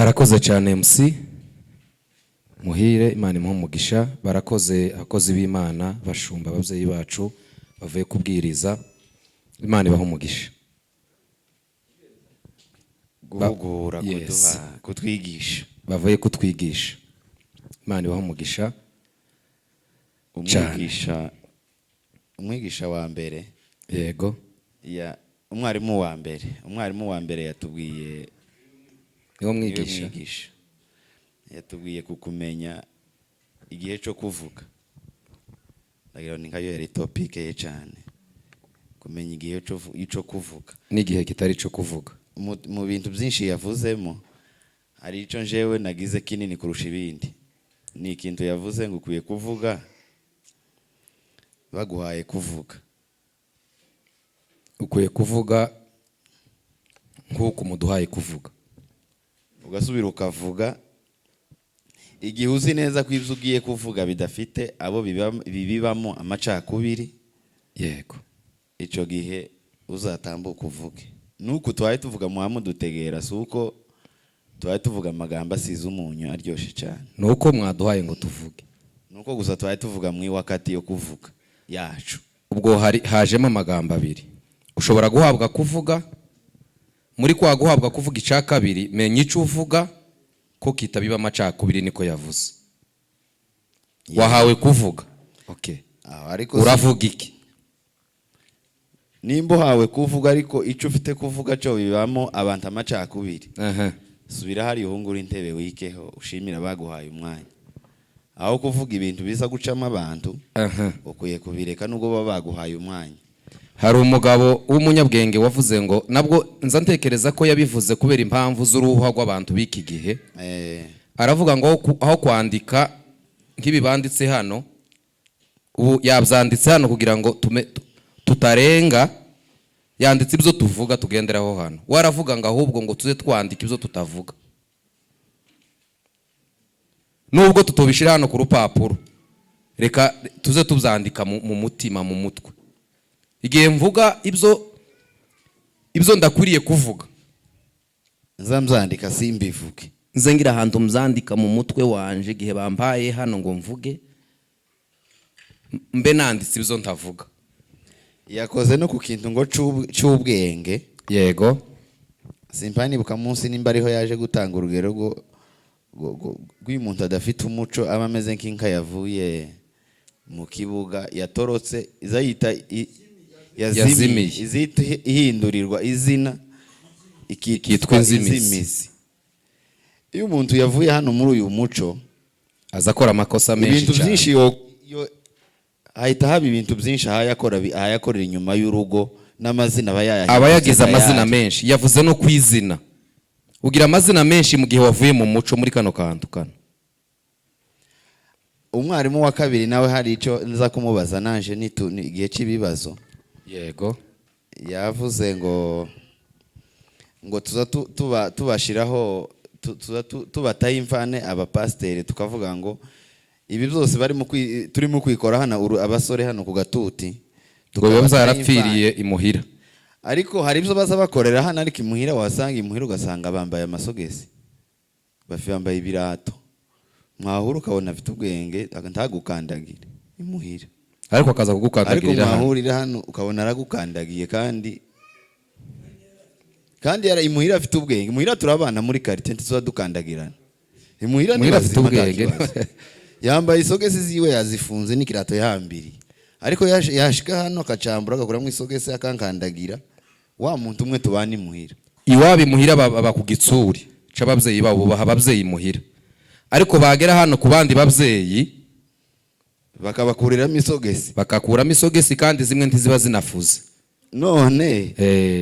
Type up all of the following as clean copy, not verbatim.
Arakoze cyane MC Muhire, Imana imuhe umugisha. Barakoze abakozi b'Imana, bashumba, ababyeyi bacu bavuye kubwiriza, Imana ibahe umugisha. Guhugura. Yes. Kuduha, kutwigisha. Bavuye kutwigisha, Imana ibahe umugisha cyane. Umwigisha wa mbere ya umwarimu wa mbere yatubwiye Niwo niwe mwigisha. Mwigisha yatubwiye kukumenya igihe cyo kuvuga. Ndagira ngo ni nkayo yari topic ye cyane, kumenya igihe cyo kuvuga n'igihe kitari cyo kuvuga. Mu bintu byinshi yavuzemo, hari icyo njewe nagize kinini kurusha ibindi. Ni ikintu yavuze ngo ukwiye kuvuga baguhaye kuvuga. Ukwiye kuvuga nk'uko umuduhaye kuvuga. Ugasubira ukavuga igihe uzi neza ko ibyo ugiye kuvuga bidafite abo bibibamo amacakubiri. Icyo gihe uzatambuka uvuge. Nuko tubaye tuvuga, muhamudutegera, si uko tubaye tuvuga amagambo asize umunyu aryoshye cyane. Ni uko mwaduhaye ngo tuvuge. Nuko gusa tubaye tuvuga mu iwakati yo kuvuga yacu. Ubwo hari hajemo amagambo abiri. Ushobora guhabwa kuvuga, muri kwa guhabwa kuvuga, icya kabiri, menya icyo uvuga ko kitabiba amacakubiri. Niko yavuze, wahawe kuvuga, okay. Aho ariko Uravuga iki? Nimba uhawe kuvuga ariko icyo ufite kuvuga cyo bibamo abantu amacakubiri, subira hariya uhungura intebe, wikeho, ushimire abaguhaye umwanya. Aho kuvuga ibintu biza gucamo abantu, ukwiye kubireka nubwo baba baguhaye umwanya. Hari umugabo w'umunyabwenge wavuze ngo, nabwo nza ntekereza ko yabivuze kubera impamvu z'uruhuha rw'abantu b'iki gihe. Aravuga ngo aho kwandika nk'ibi banditse hano ubu, yabyanditse hano kugira ngo tutarenga, yanditse ibyo tuvuga tugenderaho hano. We aravuga ngo ahubwo ngo tuze twandika ibyo tutavuga, nubwo tutobishyira hano ku rupapuro, reka tuze tubyandika mu mutima, mu mutwe. Igihe mvuga ibyo ndakwiriye kuvuga, nza mbyandika simbivuge. Nze ngira ahantu mbyandika mu mutwe wanje, igihe bambaye hano ngo mvuge, mbe nanditse ibyo ntavuga. Yakoze no ku kintu ngo c'ubwenge. Simpanibuka munsi nimba ariho yaje gutanga urugero rw'uyu muntu adafite umuco, aba ameze nk'inka yavuye mu kibuga yatorotse, iza yita yazimiye. Yazimiye. Izihita ihindurirwa izina ikitwa ikitwa inzimizi. Inzimizi. Iyo umuntu yavuye hano muri uyu muco, aza akora amakosa menshi ibintu cyane. byinshi hahita haba ibintu byinshi ahayakorera inyuma y'urugo, n'amazina aba yayahindutse. Aba yagize amazina tayari. menshi. Yavuze no ku izina, ugira amazina menshi mu gihe wavuye mu muco muri kano kantu kano. Umwarimu wa kabiri nawe hari icyo nza kumubaza nanje ni igihe cy'ibibazo. Yavuze ngo tuza tuba tubashiraho tuza tubataho imvane abapasiteri, tukavuga ngo ibi byose barimo turimo kwikora hano abasore hano ku gatuti, ngo biba tukabataho byarapfiriye imvane. Imuhira. Ariko hari ibyo baza bakorera hano, ariko imuhira wasanga, imuhira ugasanga bambaye amasogesi, bambaye ibirato, mwahura ukabona afite ubwenge, ntagukandagire imuhira. Ariko akaza ariko kugukandagirira hano. Mwahurira hano ukabona aragukandagiye, kandi yara imuhira afite ubwenge. Imuhira turabana muri quartier, ntituba dukandagirana imuhira. Ni Imuhira afite bazima, nta ubwenge. kibazo. Yambaye isogesi ziwe yazifunze n'ikirato yahambiriye, ariko yashika hano akacambura, agakuramo isogesi, akankandagira, wa muntu umwe tubana imuhira. Iwabo imuhira baba ku gitsuri c'ababyeyi babo, bubaha ababyeyi imuhira, ariko bagera hano ku bandi babyeyi bakabakuriramo isogesi. Bakakuramo isogesi, kandi zimwe ntiziba zinafuze. None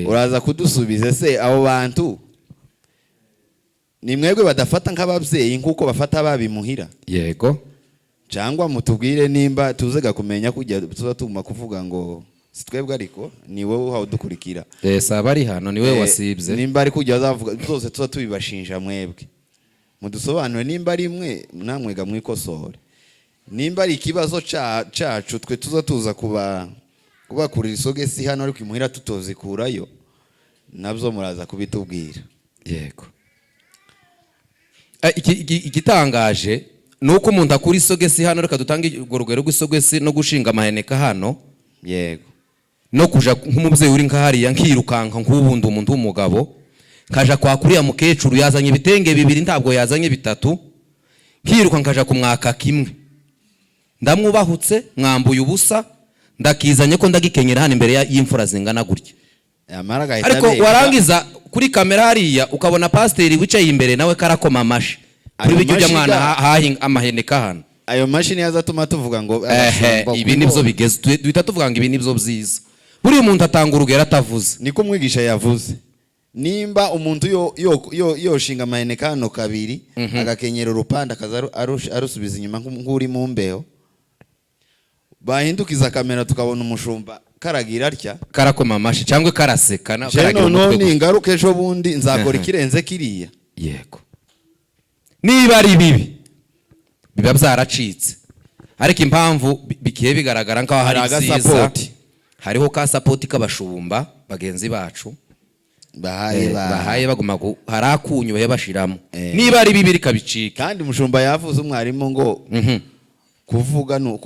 uraza kudusubiza se, abo bantu ni mwebwe badafata nk'ababyeyi nk'uko bafata ababimuhira? Yego. Cyangwa mutubwire nimba tuzega kumenya kujya tuza tuguma kuvuga ngo si twebwe, ariko ni wowe uhawe udukurikira. Saba ari hano niwe wasibye. Nimba ari kujya bazavuga byose tuza tubibashinja mwebwe, mudusobanure nimba ari mwe, namwega mwikosore. Nimba ari ikibazo cacu twe tuza tuza kubakurira isogesi hano, ariko imuhira tutozikurayo, nabyo muraza kubitubwira. Yego. Igitangaje ni uko umuntu akura isogesi hano. Reka dutange urwo rugero rw'isogesi no gushinga amaheneka hano. No kuja nk'umubyeyi uri nka hariya, nkirukanka nk'ubundi umuntu w'umugabo, nkaja kwa kuriya mukecuru yazanye ibitenge bibiri, ntabwo yazanye bitatu, nkiruka nkaja kumwaka kimwe, ndamwubahutse, mwambuye ubusa, ndakizanye ko ndagikenyera hano imbere y'imfura zingana gutya. Yamara agahita Ariko abereka. warangiza kuri kamera hariya ukabona pasiteri wicaye imbere nawe karakoma amashi kuri Ayo bijya ujya mashi mwana hahinga amaheneka hano. Ayo mashini yazatuma tuvuga ngo Ehe, abashumba ibi nibyo bigeze, duhita tuvuga ngo ibi nibyo byiza. Buriya umuntu atanga urugero atavuze. Niko umwigisha yavuze, nimba umuntu yoshinga amaheneka hano kabiri, agakenyera urupande, akaza arusubiza inyuma nk'uri mu mbeho, bahindukiza kamera tukabona umushumba karagira atya, karakoma amashi cyangwa karaseka je karagira noneho umutwe gusa. Ningaruka ejo bundi nzakora ikirenze kiriya. Yego, niba ari bibi biba byaracitse, ariko impamvu bigiye bigaragara nk'aho hari Hari byiza, agasapoti. hariho ka support k'abashumba bagenzi bacu bahaye bahaye baguma hari akunyu bahe bashiramo. Niba ari bibi rikabicika. Kandi umushumba yavuze, umwarimu, ngo kuvuga ni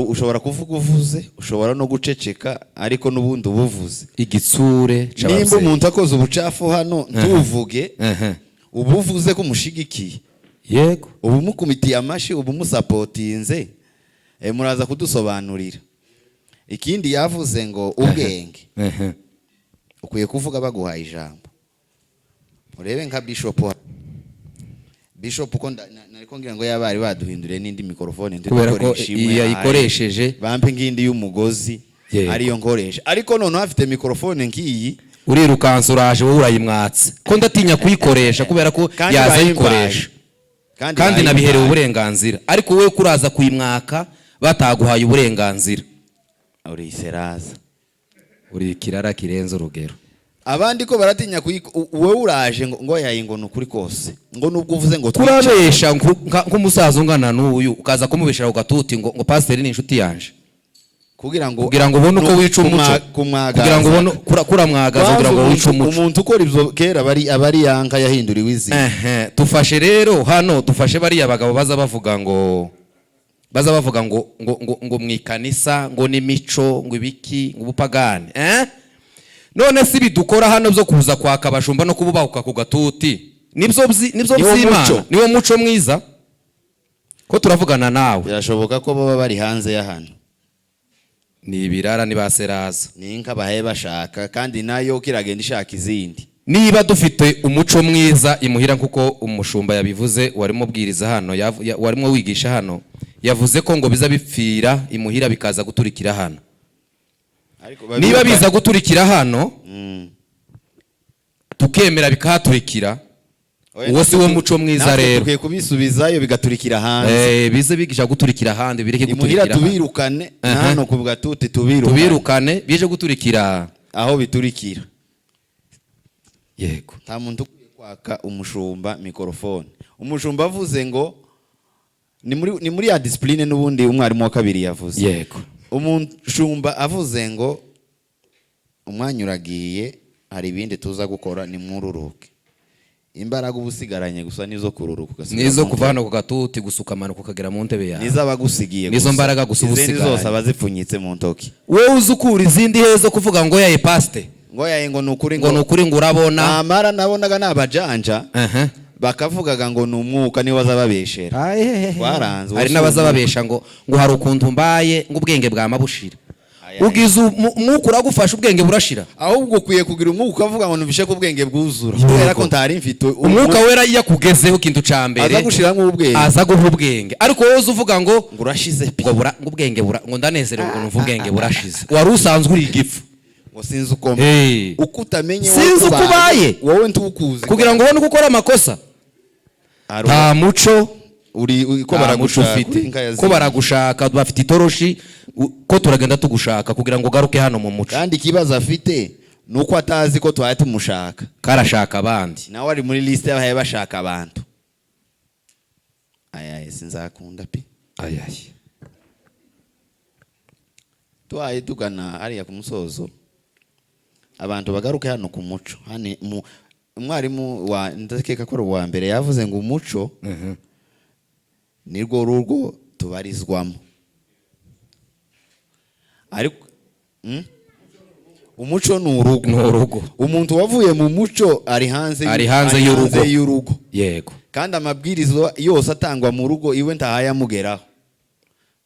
ushobora kuvuga uvuze, ushobora no guceceka, ariko n'ubundi ubuvuze. Igitsure Nimba c'abavyeyi. umuntu akoze ubucafu hano ntuvuge, uba uvuze ko umushigikiye, uba umukumitiye amashi, uba umusapotinze. Muraza kudusobanurira. Ikindi yavuze ngo ubwenge, ukwiye kuvuga baguhaye ijambo. Urebe nka bishop ko nariko ngira ngo yabari baduhinduriye n'indi mikorofone, Kubera ko ntitukoresha imwe, iyi yayikoresheje. Bampe ngindi y'umugozi ariyo nkoresha, ariko noneho afite mikorofone nk'iyi. Urirukansa uraje, wowe urayimwatse, ko ndatinya kuyikoresha kubera ko Kandi yaza bayimbaye. ayikoresha Kandi kandi bayimbaye. nabiherewe uburenganzira, ariko wowe kuraza kuyimwaka bataguhaye uburenganzira. Uri seraza. Uri ikirara kirenze urugero. Abandi ko baratinya wowe uraje ngo yayi, ngo ni ukuri kose, ngo nubwo uvuze ngo twice. Kurabesha nk'umusaza ungana n'uyu, ukaza kumubeshera ku gatuti ngo pasiteri ni inshuti yanje. Kugira ngo Kugira ngo ubone uko wica umuco. Kumwagaza. Kugira ngo ubone kuramwagaza kugira ngo wice umuco. Umuntu ukora ibyo kera bari abari yanka yahinduriwe izina. Ehe, tufashe rero hano, dufashe bariya bagabo baza bavuga ngo mu ikanisa ngo n'imico, ngo ibiki, ngo ubupagani, eh? None si bidukora hano byo kuza kwaka abashumba no kububahuka ku gatuti, nibyo Niwo by'Imana? muco. Niwo muco mwiza ko turavugana nawe? Birashoboka ko baba bari hanze ya hano. Ni ibirara, ni ba seraza. Ni inka bahaye bashaka, kandi nayo kiragenda ishaka izindi. Niba dufite umuco mwiza imuhira, nk'uko umushumba yabivuze warimo ubwiriza hano, warimo wigisha hano, yavuze ko ngo biza bipfira imuhira bikaza guturikira hano. Ariko Niba biza guturikira hano, tukemera bikahaturikira, uwo si wo muco mwiza. Natwe Rero dukwiye kubisubizayo bigaturikira hanze. Bize bigisha guturikira ahandi, bireke Imuhira guturikira hano. tubirukane, na hano ku gatuti tubirukane. Tubirukane bije guturikira aho biturikira. Nta muntu ukwiye kwaka umushumba mikorofone. Umushumba avuze ngo ni muri ya discipline n'ubundi umwarimu wa kabiri yavuze. Umushumba avuze ngo umwanya uragiye, hari ibindi tuza gukora, nimwururuke, imbaraga uba usigaranye gusa nizo kururuka ugasubira Nizo mu kuva ntebe. hano ku gatuti gusuka, amanuka ukagera mu ntebe yawe. Nizo abagusigiye. Nizo mbaraga gusa uba Izindi usigaranye. zose aba zipfunyitse mu ntoki. Wowe uzi ukura izindi he zo kuvuga ngo yaye pasite? Ngo yaye, ngo ni ukuri. Ngo ni ukuri, ngo urabona. Namara nabonaga ni abajanja, bakavugaga ngo ni umwuka niwe azababeshera. Twaranze. Hari n'abaza babesha ngo hari ukuntu mbaye, ngo ubwenge bwama bushira. Ay, ay. Ugize umwuka uragufasha, ubwenge burashira. Ahubwo ukwiye kugira umwuka ukavuga ngo numvishe ko ubwenge bwuzura kubera ko ntari mfite Umwuka wera iyo akugezeho, ikintu ca mbere aza gushiramo ubwenge. Aza guha ubwenge, ariko wowe uza uvuga ngo ngo urashize pe. Ngo ngo ubwenge ngo ndanezerewe, ngo numva ubwenge burashize, wari usanzwe uri igifu. Ngo sinzi uko Hey. uko utamenye Sinzi uko ubaye. Wowe ntukuzi. Kugira ngo ubone uko ukora amakosa. Hari Nta muco. Uri ko Nta muco baragushaka ufite. uri inka ya Ko zindi. baragushaka, bafite itoroshi, ko turagenda tugushaka kugira ngo ugaruke hano mu muco. Kandi ikibazo afite ni uko atazi ko twari tumushaka. Karashaka abandi. Nawe ari muri lisite y'abahaye bashaka abantu. Ayaye, sinzakunda pe. Ayaye. Tuhaye tugana hariya ku musozo, abantu bagaruke hano ku muco hano mu Umwarimu wa, ndakeka ko ari uwa mbere, yavuze ngo umuco nirwo rugo tubarizwamo. Ariko Umuco ni urugo. Ni urugo. Umuntu wavuye mu muco ari hanze, Ari hanze y'urugo. Y'urugo. Kandi amabwiriza yose atangwa mu rugo iwe ntahayamugeraho.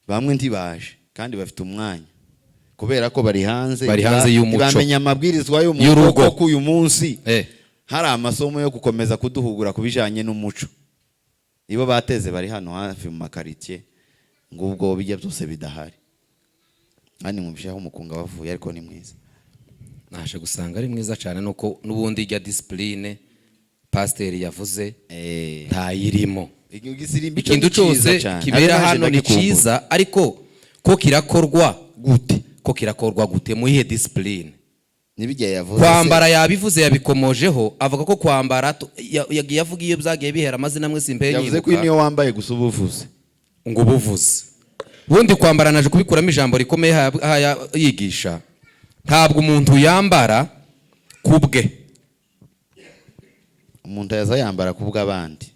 Bamwe ntibaje kandi bafite umwanya kubera ko bari hanze. Bari hanze y'umuco. Ntibamenya amabwirizwa yo mu Y'urugo. rugo ko uyu munsi hari amasomo yo gukomeza kuduhugura ku bijanye n'umuco. Ibo bateze bari hano hafi mu makaritsiye, ngubwo bijya byose bidahari. Kandi mwumvishe aho umukunga wavuye, ariko ni mwiza. Naje gusanga ari mwiza cyane, nuko n'ubundi ijya discipline pasiteri yavuze ntayirimo. Igisirimba ico Ikintu ni cyiza cyose cane. kibera Ari naje hano ni ndagikumbura. cyiza, ariko ko kirakorwa gute? Ko kirakorwa gute? Mu iyihe discipline? Nibijya yavuze. Kwambara yabivuze, yabikomojeho, avuga ko kwambara yagiye avuga iyo byagiye bihera, amazina amwe simbe. Yavuze ko niyo wambaye gusa uba uvuze. Ngo ubuvuze. Ubundi kwambara naje kubikuramo ijambo rikomeye yigisha. Ntabwo umuntu yambara ku bwe. Umuntu yaza yambara ku bw'abandi.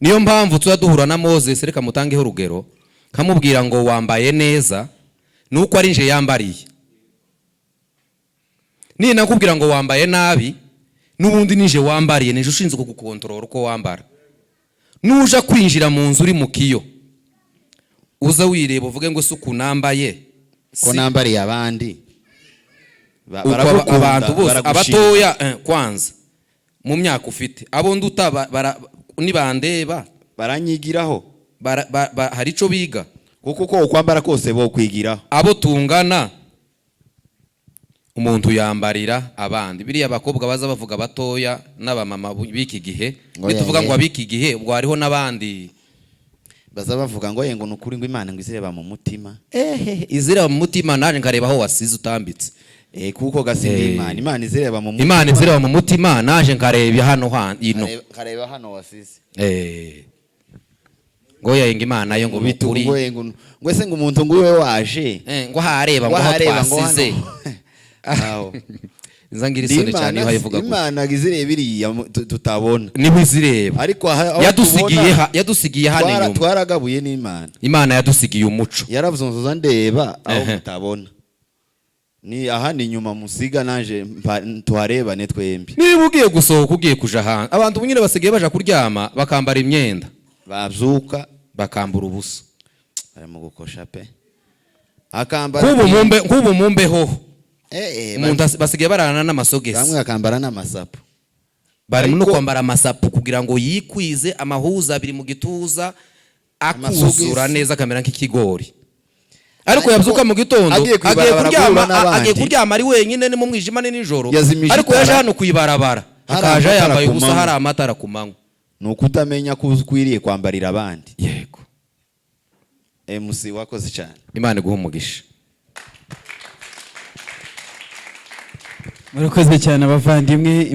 Niyo mpamvu tuba duhura na Moses, reka mutangeho urugero, nkamubwira ngo wambaye neza, nuko ari nje yambariye. Ninakubwira ngo wambaye nabi, n'ubundi nije wambariye, nije ushinzwe kugukontorora uko wambara. Nuja kwinjira mu nzu uri mu kiyo, uza wireba uvuge ngo si uku nambaye, ko nambariye abandi. Uko Baragukunda, abantu bose baragushima. abatoya, kwanza mu myaka ufite, abo nduta nibandeba baranyigiraho. Hari ico biga. Kuko uko ukwambara kose bo kwigiraho. Abo tungana, umuntu yambarira abandi. Biriya abakobwa baza bavuga batoya n'abamama b'iki gihe, Ngo nituvuga yenge. ngo ab'iki gihe, ubwo hariho n'abandi. Baza bavuga ngo ngo ni ukuri, ngo Imana ngo izireba mu mutima. Ehehe, izireba mu mutima, naje nkareba aho wasize utambitse. Kuko gasinda. Imana izireba mu mutima. Imana izireba mu mutima, naje nkareba hano ino. Kareba hano wasize. Ngo yayenga Imana yo ngo ngo bitugu nukuri. Ngo ngo ngo ese ngo umuntu ngo ube waje ngo hareba ngo aho hareba ngo twasize. hano. Aho. Nza ngira isoni cyane iyo hayivuga gutya. Imana izireba iriya tutabona. Niho izireba. Ariko aho Yadusigiye tubona, yadusigiye hano inyuma. Twaragabuye n'Imana. Imana yadusigiye umuco. Yaravuze ngo nzoza ndeba aho mutabona, ni aha ni inyuma musiga, naje tuharebane twembi. Niba ugiye gusohoka, ugiye kuja hanze, abantu nyine basigaye baja kuryama bakambara imyenda, babyuka bakambura ubusa. Bari mu gukosha pe, akambara Nk'ubu mumbeho, umuntu basigaye bararana n'amasogesi. Bamwe bakambara n'amasapo. Barimo no kwambara amasapu kugira ngo yikwize, amahuza abiri mu gituza akuzura Amasogisi. neza, akamera nk'ikigori. Ariko Ariko yabyuka mu gitondo, agiye agiye kw'ibarabara kuryama, guhura n'abandi. Agiye kuryama ari wenyine, ni mu mwijima, ni nijoro, Yazimije ariko yaje itara. hano ku ibarabara, Hari akaja amatara yambaye ku ubusa, manywa. hari amatara ku manywa. Ni ukutamenya ko ukwiriye kwambarira abandi. Yego. MC wakoze cyane. Imana iguhe umugisha. Murakoze cyane abavandimwe.